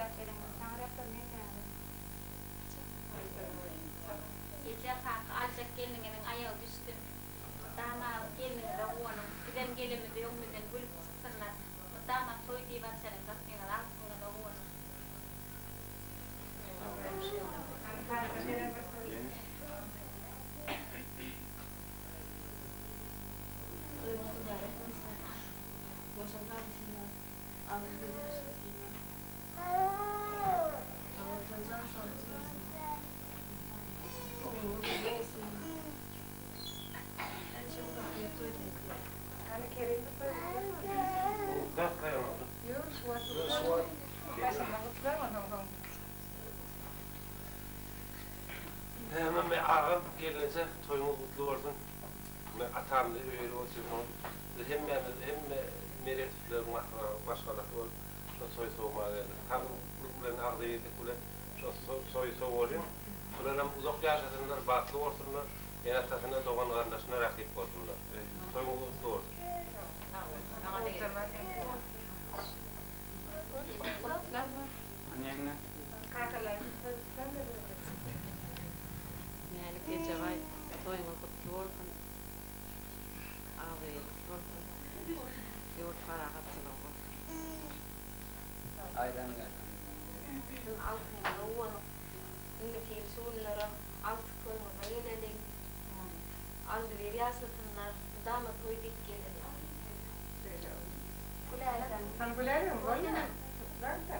Gürläp beriň. Çaňraklar men näme? Eje kaka aljak gelniňiziň aýagy düşsün. Mydama gelniňize guwanyň. Bizem gelemizde öňümizden gülüp çyksynlar. Mydama toý diýip açalyň gapyňyzy agtygyňyza guwanyň. Toýuňyz mübärek bolsun. Goşa galsynlar. Agzybir ýaşasynlar. Allajan jan saglyk bersin. Ogluňyz uly bolsun. Ençe uzak toý diýip. Hany Kerim bir toý gutlasyn. Ýok, şu wagt gutlaryn. Başyndan gutlaryn onsoň soň. Näme agam gelneje toýuňyz gutly bolsun. Men atamdy öýli otyrsyňyz. Biz hemmämiz hemme Meredowylaryň maşgalasy bolup şo toý sowmaga geldik. Saglyk bilen agzybirlik bilen şo toýy sowalyň. Bularam uzak ýaşasynlar, bagtly bolsunlar, ene-atasyna, dogan-garyndaşyna rakyp bolsunlar. Toýuňyz gutly bolsun. Mälik Ejebaý toýuňyz gutly bolsun. Agzybirlik bolsun. Ýurt parahatçylygy bolsun. Aýdan gelsin. Siziň altyňyza guwanyp, indiki ýyl şu günlerem alty toýuňyza geleliň. Agzybir ýaşasynlar, mydama toý dik geleliň. Gülälek. Sen Gülälek bolma. Tutlar-da.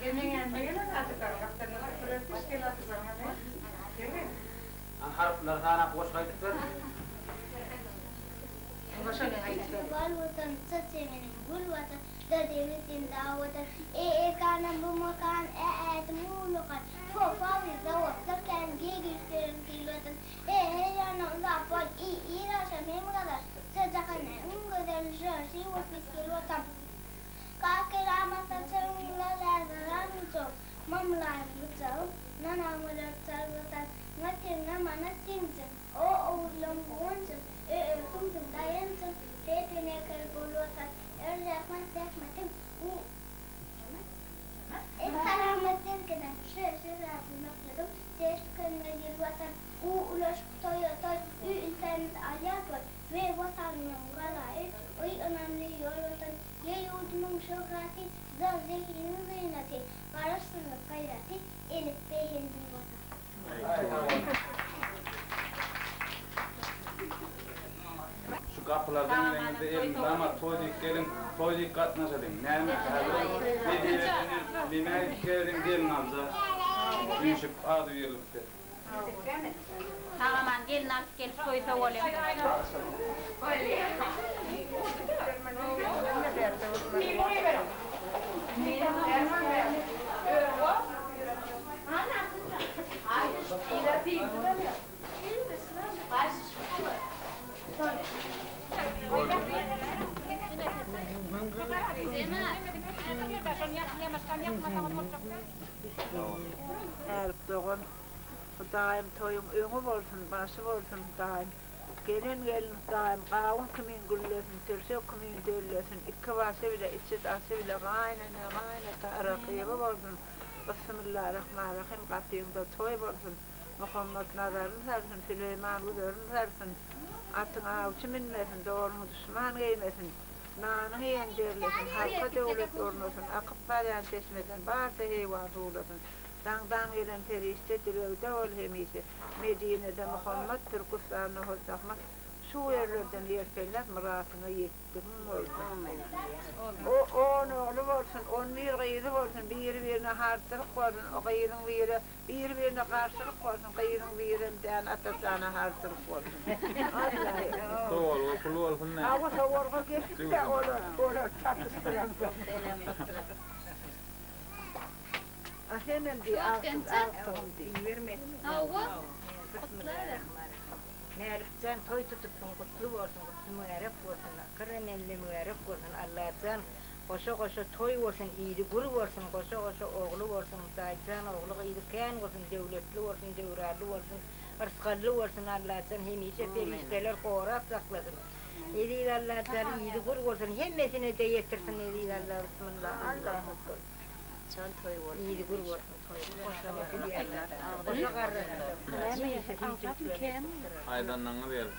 Gel meň ýanyma gel atyklaryň gapdalynda süpürersiň, gel atyklaryňa men. Gel. Harplary sanap goşgy aýdyp ber. Bal watan, çeçeginiň gül watan, Derdimi synda watan, E ekanam bu makan, Ä ädim ullakan, F fabrik, zawodlar kän, G güýçleriň sil watan, H her ýana uzap bol, I ir agşam hem gazar, Ç jahanda iň gözel, Ž žiwopis gel watan, K keramat açaryň, L läzaran gujagyň, M mylaýym gyjagyň, N nagmalar çal watan, M teňňe manat deňziň, O ogurlaň guwanjy, Ö erkiňsiň daýanjyň, P peneker bol watan, R rehmet zähmetiň, U S karamat sergiden, Ş şöhratly maksadyň, T tükenmez ýyl watan, U ulaşyk toýa toý, Ü ülkämiz alýar boý, W Watanymyň galaýy, Y ynamly ýol watan, Y ýurdumyň şöhraty, Z zehiniň zynaty, Garaşsyzlyk gaýraty, Elipbiý hem dil watan. Şu gapylardan gireňizde elmydama toý diýip geliň, toý diýip gatnaşalyň. Näme, häzir nesibesini neme aýdyp geleliň gelin alja üýşüp agzybirlikde. Sag-aman gelin alyp gelip toý sowalyň. Ärip dogan Hudaýym toýuň öňi bolsun başy bolsun Hudaýym gelen gelin Hudaýym gawun kimin güllesin tirsek kimin döllesin iki başy bile içi daşy bile gaýynene gaýynata rakyby bolsun Bismillarahmanrahim gapyňda toý bolsun Muhammet nazaryny salsyn Süleýman güzerini salsyn atyňa awçy münmesin donuňy duşman geýmesin nanyňy iýen derlesin halka döwlet ornasyn akyp barýan çeşmeden barça heýwan suwlasyn daňdan gelen perişde dilegde bol hemişe Medinede Muhammet Türküstanda Hoja Ahmet şu ýerlerden ýerpeläp myratyňa ýetdigiň bolsun. O on ogly bolsun, on bir gyzy bolsun, biri-birine harçlyk bolsun, o gyzyň biri biri-birine garşylyk bolsun, gyzyň birem däl Atajana harçlyk bolsun. Allahy. Sowalga pul bolsun dä. Hawa sowalga geçdi-de olar, olar çatyşdyransoň. A senem diý, agtyk, agtygym diý. Hawa, gutlaber. Mälikjan toý tutupsyň gutly bolsun gutly mübärek bolsun akyrra mende mübärek bolsun Allajan goşa goşa toý bolsun ili gür bolsun goşa goşa ogly bolsun Hudaýjan ogly gyzy kän bolsun döwletli bolsun döwranly bolsun yrsgally bolsun Allajan hemişe perişdeler gorap saklasyn. Eziz Allajan yzy gür bolsun hemmesine-de ýetirsin Eziz Alla Bismillah Allahu Ekber. Jan toý bolsun. Yzy gür bolsun toý. Goşa garrasyn. Aýdanyňyz gelsin.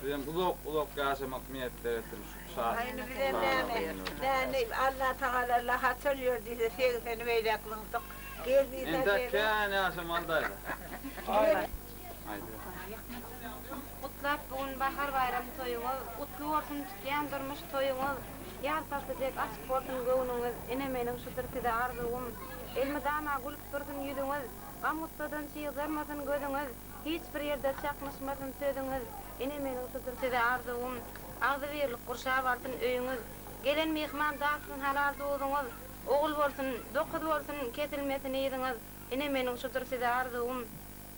Sizem uzak uzak ýaşamak miýesser etsin şu şatlyk Aýny bizem näme, näme Alla tagala la haçan ýör diýse segseni beýläk zyňdyk. Gel diýse Entek şeýle. kän ýaşamaly daýza. Aýdyber. Gutlap bu gün bahar baýram toýuňyz, Gutly bolsun tutýan durmuş toýuňyz, Ýaz pasly dek açyk bolsun göwnüňiz, Ene meniň şudur size arzuwym. Elmydama gülüp dursun ýüzüňiz, Gam-gussadan çygjarmasyn gözüňiz, Hiç bir ýerde çaknyşmasyn sözüňiz, Ene meniň şudur size arzuwym. Agzybirlik gurşap alsyn öýüňiz, Gelen myhman datsyn halal duzuňyz, Ogul bolsun, dokuz bolsun, kesilmesin yzyňyz, Ene meniň şudur size arzuwym.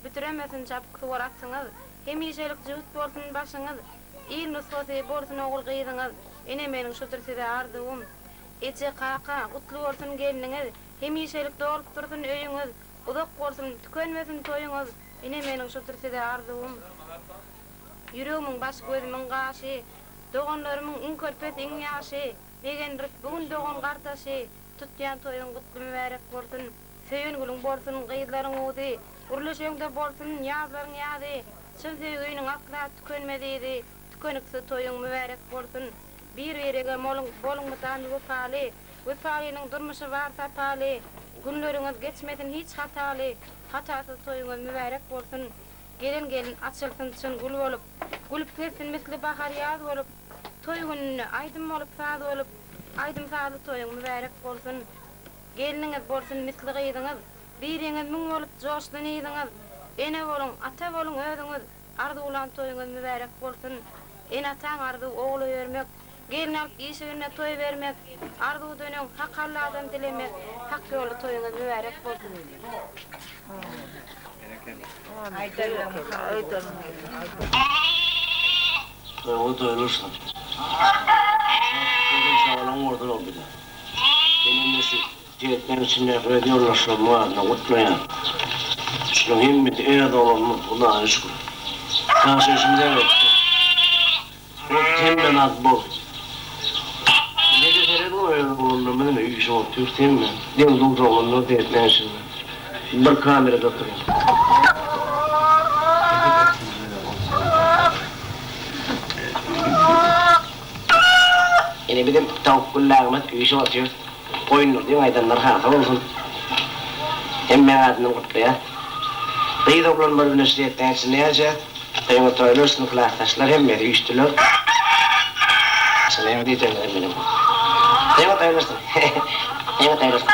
Büdremesin çapyksuwar atyňyz, Hemişelik jübüt bolsun başyňyz, Il nusgasy bolsun ogul-gyzyňyz, Ene meniň şudur size arzuwym. Eje, kaka, gutly bolsun gelniňiz, Hemişelik dolup dursun öýüňiz, Uzak bolsun, tükenmesin toýuňyz, Ene meniň şudur size arzuwym. Ýüregimiň başy, gözümiň gaşy, Doganlarymyň iň körpesi, iň ýaşy, Begendirip bu gün dogan-gardaşy, Tutýan toýuň gutly mübärek bolsun! Söýen gülüň bolsun, gyzlaryň uzy, Gürleşeňde bolsun, ýazlaryň ýazy, Çyn söýginiň asla tükenmez yzy, Tükeniksiz toýuň mübärek bolsun! Bir-birege moluň, boluň mydam wepaly, Wepalynyň durmuşy bar sapaly, Günleriňiz geçmesin hiç hataly, Hatasyz toýuňyz mübärek bolsun! Gelen gelin açylsyn çyn gül bolup, Gülüp gezsin misli bahar ýaz bolup, Toý gününde aýdym bolup saz bolup, Aýdym-sazly toýuň mübärek bolsun! Gelniňiz bolsun misli gyzyňyz, Biriňiz müň bolup joşsun yzyňyz, Ene boluň, ata boluň özüňiz, Arzuwlan toýuňyz mübärek bolsun! Ene-ataň arzuw ogul öýermek, Gelin alyp işiginde toý bermek, Arzuwdan öň Hak Alladan dilemek, Hak ýolly toýuňyz mübärek bolsun! Toýuňyz doýulyrsyn. Çagalaň bolsun ol bize. Menem şu Seýitleň içindäki öz ýoldaşlarymyň adyndan gutlaýan. Şularyň hemmesi öz oglanymyz, Hudaýa şükür. Ýaşaýşymyz erbetdi. Bol, hemme zat bol. Bize-de serediň öz oglanlarymyz ine üýşüp otyrys hemme. Deň-duş oglanlar Seýitleň içinde. Bir kamerada oturýas. Ine bizem towuk güllägimiz üýşüp otyrys. Goýunlar diýip aýdanlar hasa bolsun. Hemmäň adyndan gutlaýas. Gyz oglan bir uniwersitetden içinde ýaşaýas. Toýuňyz toýly bolsun klasdaşlar hemmesi üýşdüler. Näme diýjegiňizem bilemok. Toýuňyz toýly bolsun. Toýuňyz toýly bolsun.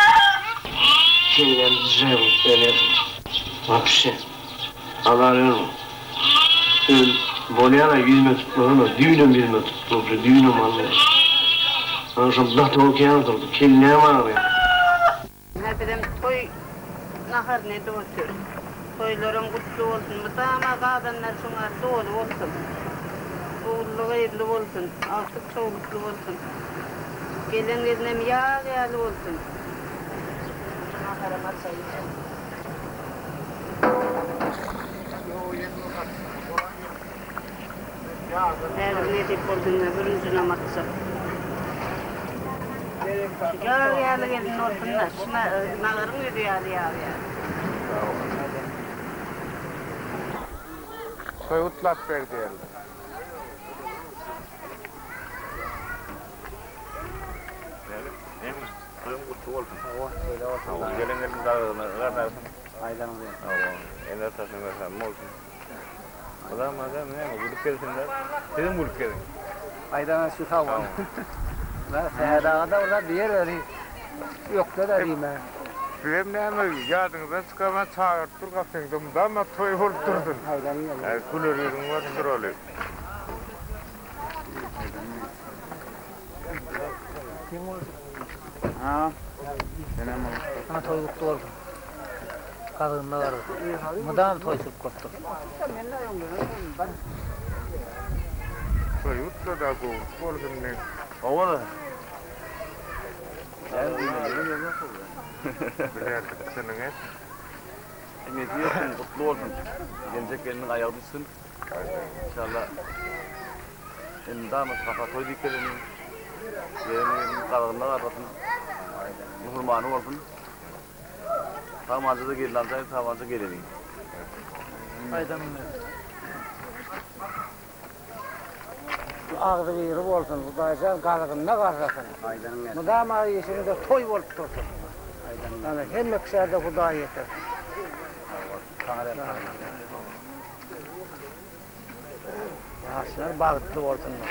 Kelläm jygyp ölýär. Wapşe. Azar berme. Öl bolýara ýüzüme tutmasana düýnem ýüzüme tutdy wapşe düýnem aldy. Ana şol dato kän oturdy kelläm agyrýar. Ine bizem toý naharyny edip otyrys. Toýlaryň gutly bolsun, mydama gazanlar şuňa doly bolsun. Ogully-gyzly bolsun, agtyk-çowlukly bolsun. Gelen gelnem ýag ýaly bolsun. Naharam açaýyn. Häzir nesip bolsun bürünjinem atjak. Ýag ýaly gelin bolsun-da, şu nagaryň özi ýaly ýag ýaly. Toý gutlap ber diýerler. Toýuň gutly bolsun. Hawa, şeýle bolsun. Hawa, gelen gelin gazygyna garnarsyn. Aýdanyňyz gelsin. Hawa, ene atasynyň rehemi bolsun. Mydama adam näme, gülüp gelsinler. Sizem gülüp geliň. Aýdanyňyz üçin sag boluň. Sähet aga-da bir zat diýer weli, ökde-dä diýmä. Sizem näme, ýadyňyzdan çykarman çagyryp dur gapyňyzda mydama toý bolup dursun. Aýdanyň gelsin. Güler ýüzüň bolsun duraly. Saňa toý gutly bolsun. Gazygynda bardyr. Mydam toýçulyk bolup dursun. Toý gutla-da gowusy bolsun diý. Hawa-da. Bilerdik çynyňy et. Nesip etsin, gutly bolsun. Geljek gelniň aýagy düşsün. Inşallah. Elmydama şu gapa toý diýip geleniň. Gelen gelin gazygynda gardasyn. Musulmany bolsun. Sagmanja-da gelin aljaýyn, sagmanja geleniň. Aýdanyň gelsin. Agzybiri bolsun, Hudaýjan gazygynda gardasyn. Mydama işiňde toý bolup dursun. Ana hemme kişä-de Hudaý ýetirsin. Ýaşlar bagtly bolsunlar.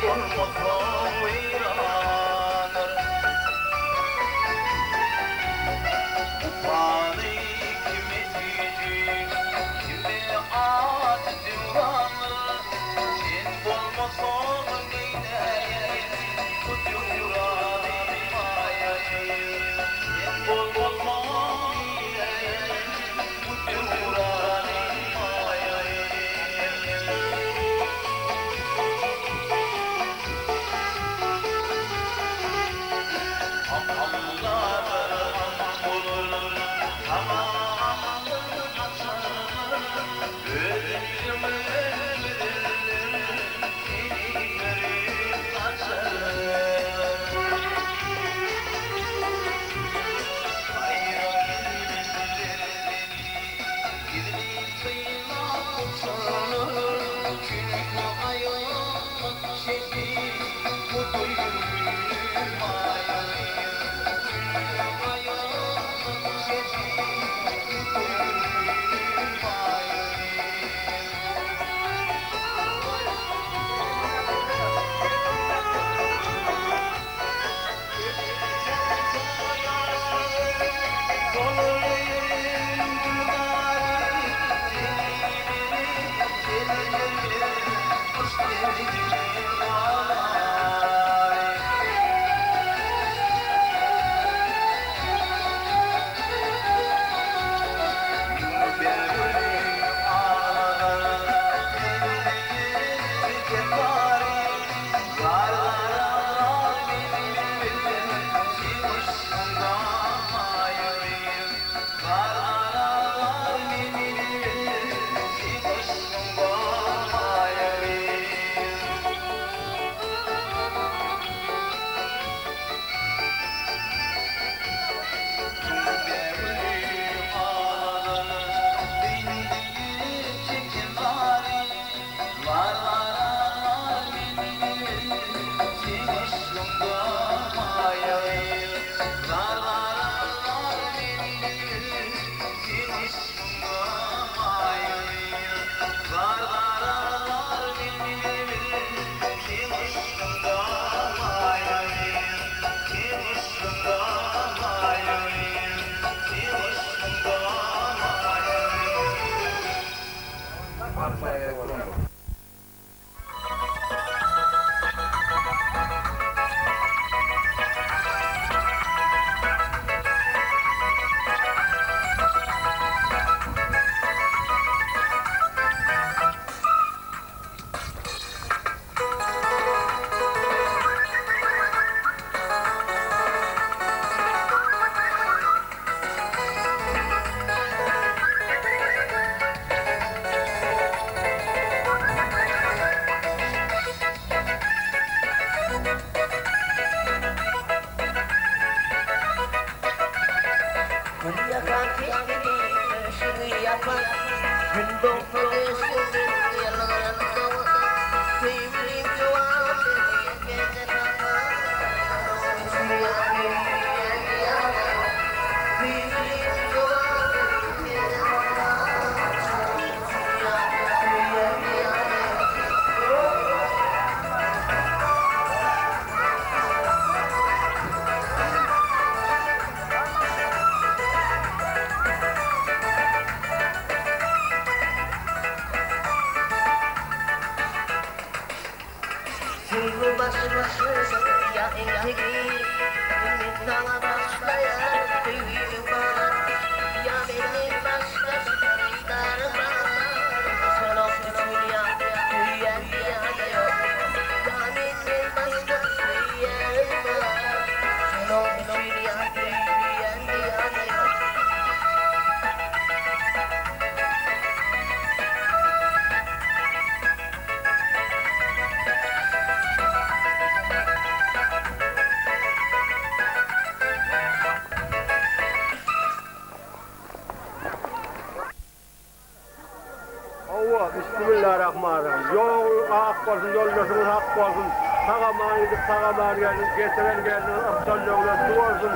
bolmasaň weýrandyr. Upany kime süýji, kime ajy döwrandyr. Sen bolmasaň neýläýin bu döwrany maýaýyn. Sen bolmasaň neýläýin bu döwrany maýaýyn. Hawa, Bismillarahmanrahim. Ýoluň ak bolsun, ýoldaşyňyz hak bolsun. Sag-aman gidip, sag-aman geliň, getiren gelniňiz ykjam döwletli bolsun.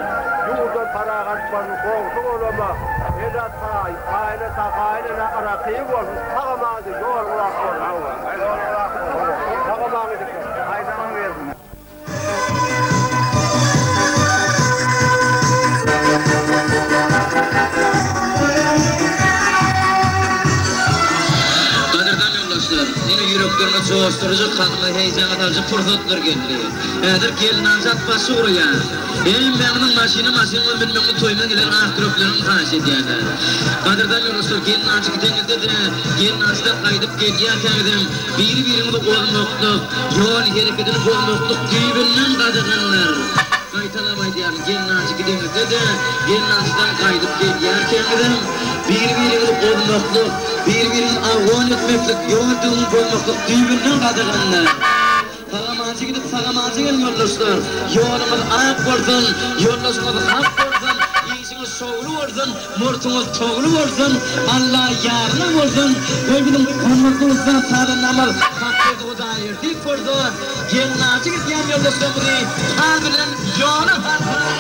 Ýurda parahat bolsun, goňşy-golama, ene-ata, gaýynata, gaýynene rakyp bolsun. Sag-aman gidip, ýoluňyz ak bolsun. Ýoluňyz ak bolsun. Sag-aman gidip geliň. Joşduryjy, kalbyňy heýjana salyjy pursatlar geldi. Häzir gelnaljy at başy urýar. Hemmäňiziň maşyna maşynyňyza münmegiňizi toýuna gelen ak ýürekleriňiz haýyş edýärler. Gadyrdan ýoldaşlar, gelnaljy gideňizde-de, gelnaljydan gaýdyp gelýärkäňizem biri-biriňizi ozmaklyk, ýol herekedini bozmaklyk düýbünden gadagandyr. Gaýtalap aýdýaryn, gelnaljy gideňizde-de, gelnaljydan gaýdyp gelýärkäňizem biri-biriňizi ozmaklyk, biri-biriňizi awgon etmeklik, ýol düzgünini bozmaklyk düýbünden gadagandyr. Sag-amança gidip, sag-amança geliň ýoldaşlar! Ýoluňyz ak bolsun, ýoldaşyňyz hak bolsun, işiňiz şowly bolsun, murtuňyz togly bolsun, Alla ýaryňyz bolsun! Goý biziň hormatly ussat sazandamyz Hakberdi Hudaýberdiýew bolsa gelnaljy gidýän ýoldaşlarymyzy saz bilen ýola salsyn!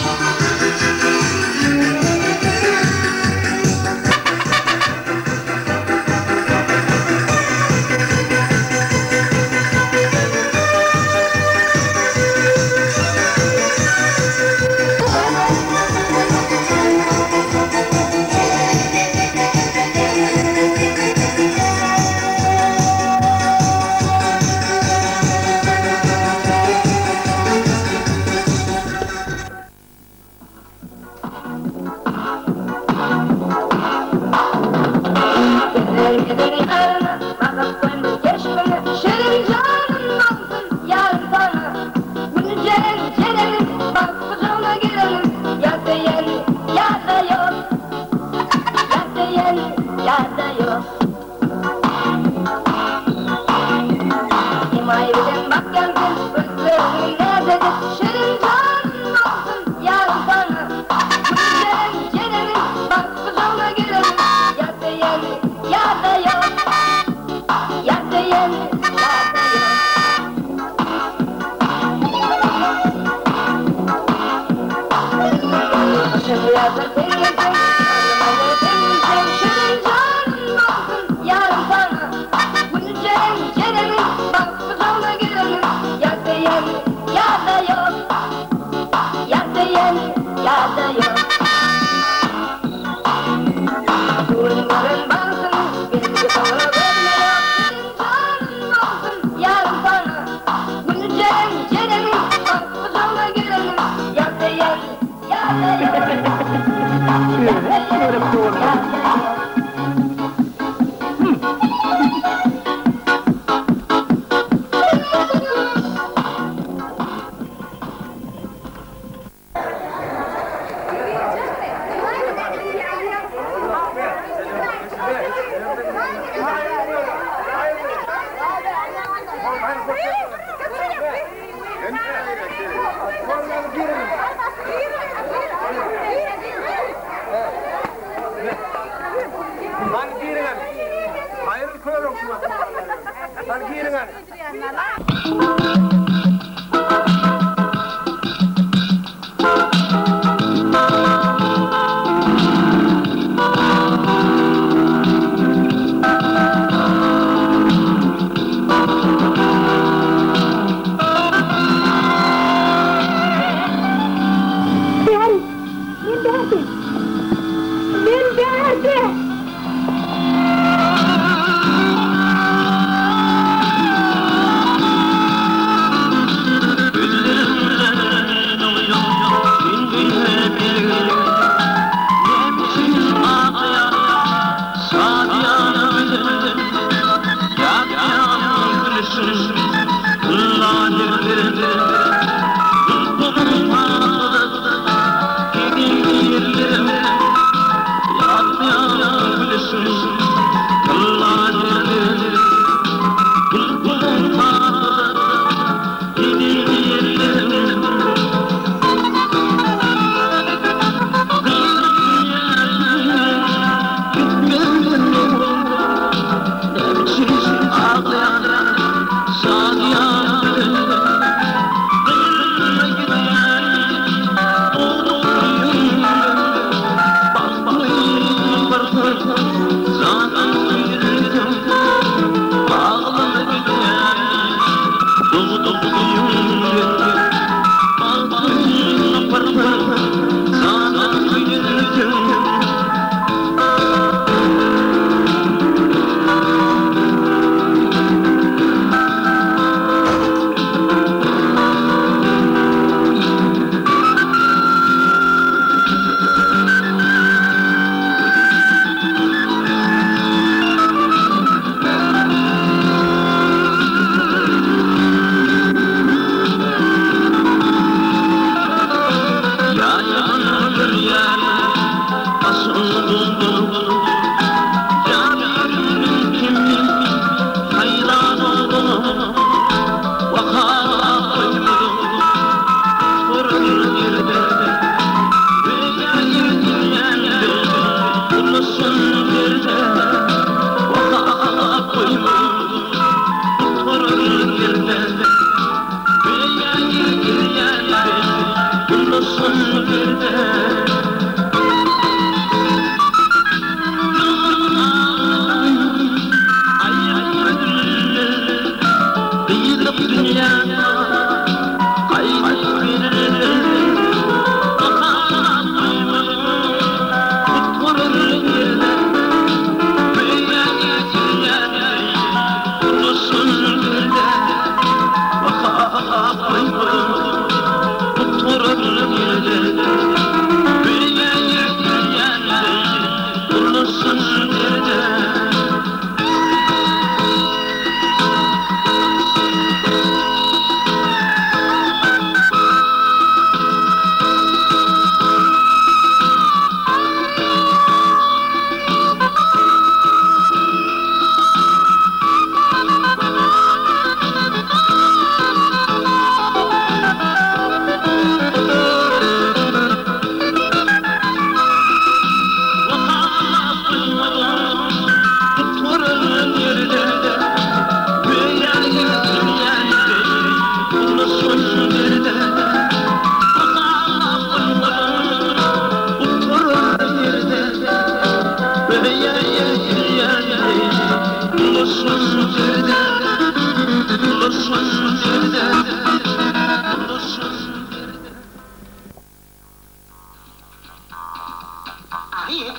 Agyz,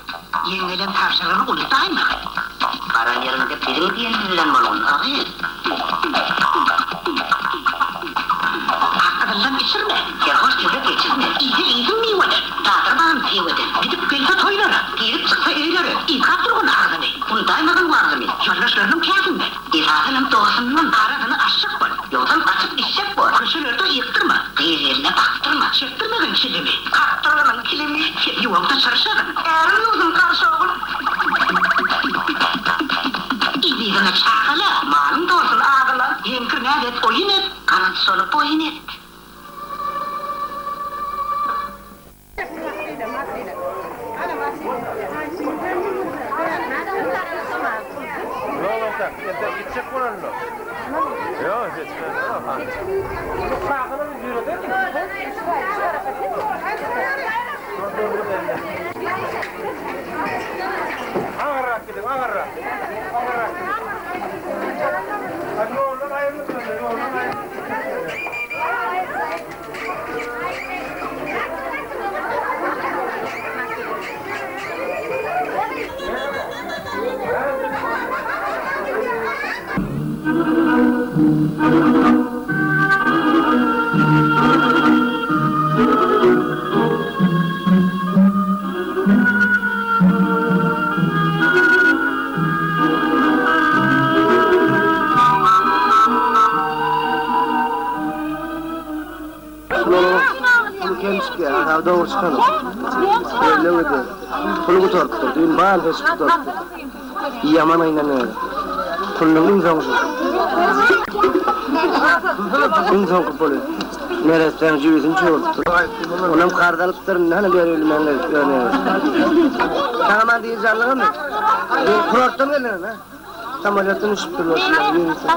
ýeňňelem tabşyrygyny unutaýma. Baran ýeriňde biziň diýenimiz bilen bolgun, agyz. Akgyzyldan içirme, serhoş söze geçirme, iýse iýsin miweden, dadyrmagyn peweden, gidip gelse toýlara, girip çyksa öýlere, ysgap durgun agzyny, unutaýmagyn wagzyny, ýoldaşlarynyň käsinde, esasanam dostundan arasyny açjak bol, ýogsam gaçyp gitjek bor, köçelerde ýykdyrma, gyz-gelne bakdyrma, çekdirmegin çilimi, kakdyrmagyn kilimi, sen ýuwaňda çyrşagyn, äriň ýuwsun garşogyn. Yz-yzyna çagala, malyň dolsun agyla, heňkir näz et, oýun et, ganat solup boýun et. Pul kem çykýar, hasaby dogry çykanok. Gözleg edýär. Puly gutarypdyr. Düýn bal seçip gutarypdyr. Ýaman gynanýar. Pulunyň iň soňky. Iň soňky puly. Neressäň jübüsini çöwrüpdir. Onam karz alypdyr, indi hany beribilmän gezip ýörýär. Saňa man diýiljanlygamy? Kurortdan geldiňizmi? Samolýotdan düşüpdirler şular ýörite.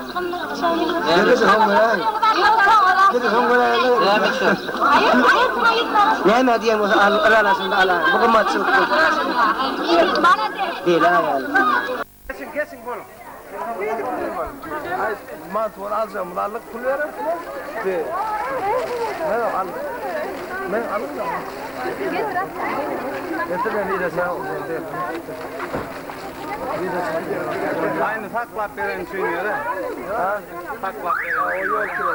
Näme diýen bolsa al, ylalaşyňda alaýyn. Bu gymmatçylyk bolup. Bela ýaly. Geçiň, geçiň boluň. Aý, mantuny aljagymyzy aldyk, pul bererismi? Be. Men al. Men alyň da. Getir men Aýny saklap beren üçin ýöre. Saklap beren. O ýol kire.